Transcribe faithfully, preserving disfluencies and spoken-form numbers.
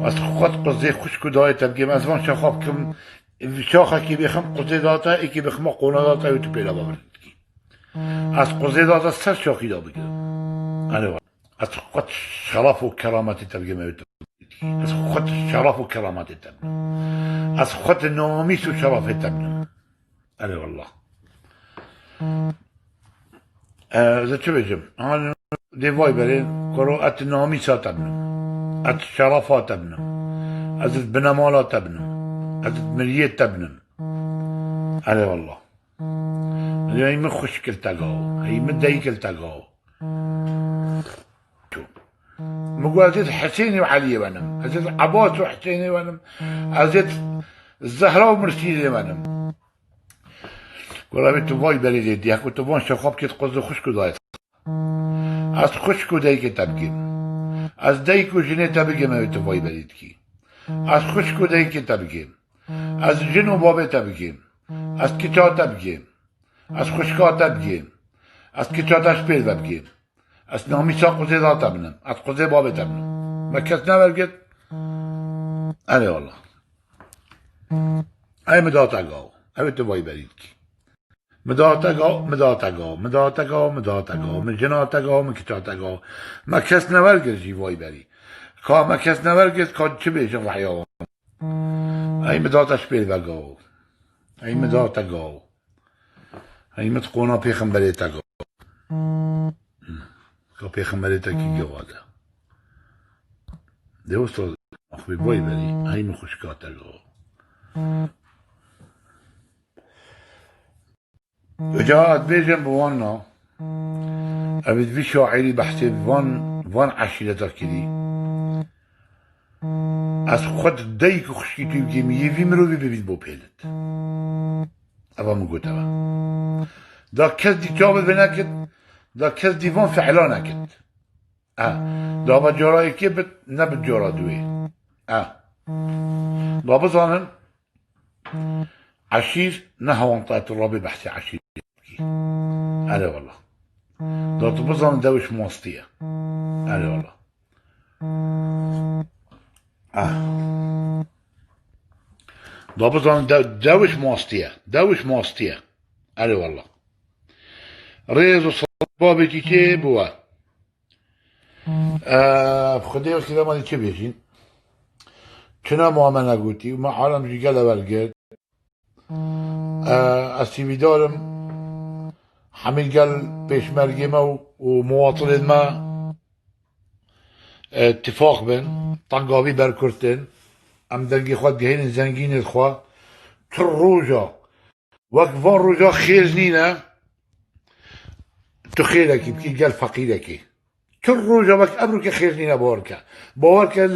Ez xwe quzê xwişk û dayê te bigêm, ez van şaxa bikim, şaxekî bêxim quzê da te, êkî bêxima qona da te, ew tu pêla bawer dikî. Ez quzê da te ser şaxî da bigirim. Erê wa. Ez xwe şeref û kerametê te bigêm, ew tu. Ez xwe şeref û kerametê te binim. Ez xwe namîs û şerefê te binim. Erê wallah. Ez çi bêjim? An dê vay berê, kuro et namîsa te binim. Et şerefa te binim. Ez it binemala te binim. Ez it miriyê te binim. Erê wallah. Ey min xwişk il te gaw. Ey min dayik il te gaw. Min got, ez êt Hesênê û Eliyê wenim. Ez êt Ebas û Hesênê wenim. Ez êt Zehra û Mirsîdê wenim. Got, "Ev ê tu vay berî lê dî, heko tu van şexa bikêt quz û xwişk û dayê." Ez xwişk û dayikê te bigêm. Ez dayik û jinê te bigêm, ew ê tu vay berî dikî. Ez xwişk û dayikê te bigêm. Ez jin û babê te bigêm. Ez kiça te bigêm. Ez xwişka te bigêm. Ez kiça te ji pêl ve bigêm. Ez namîsa quzê da te binim. Ez quzê babê te binim. Me kes nevergit. Erê wallah. Ey min da te gaw. Ew ê tu vay berî dikî. Min da te gaw, min da te gaw, min da te gaw, min da te gaw, min jina te gaw, min kiça te gaw. Me kes nevergir jî vay berî. Ka me kes nevergir, ka çi bêjin rehya wan. Ey min da te ji pêl ve gaw. Ey min da te gaw. Ey min qona pêxemberê te gaw. Ka pêxemberê te kî gawa de. De usta, axwê vay berî, ey min xwişka te gaw. Uca ez bêjim bi wan na, ev vî şairî behsê van, van eşîreta kirî. Ez xwe di dayik û xwişkî tu bigêm, yê vî mirovî bibît bo pêlit. Eva min got eva. Da kes dî çav vê nekit, da kes dî van fiila nekit. E, da va cara yekê bit, ne bit cara duwê. E. Da bizanin, eşîr ne hewan tayet rabê behsê eşîr bikî. Erê wallah. Da tu bizanin dewiş mastî ye. Erê wallah. Ah. Da bizanin de-, dewiş mastî ye. Dewiş mastî ye. Erê wallah. Rêz û salam babê tî çê bi we. Ev Xwedê wekî dema dî çi bêjîn? Çina ma me negotî û me alem jî gele wergirt. Ev, ez hîvîdar im hemî gel pêşmergê me û, û muwatilên me, e, tifaq bin, tengavî berkurtin. Em dengê xwe digihînin zengînê xwe. Tu roja wek van roja xêr nîne, tu xêrekî bikî gel feqîrekî. Tu roja wek evrokê xêr nîne, bawer ke. Bawer ke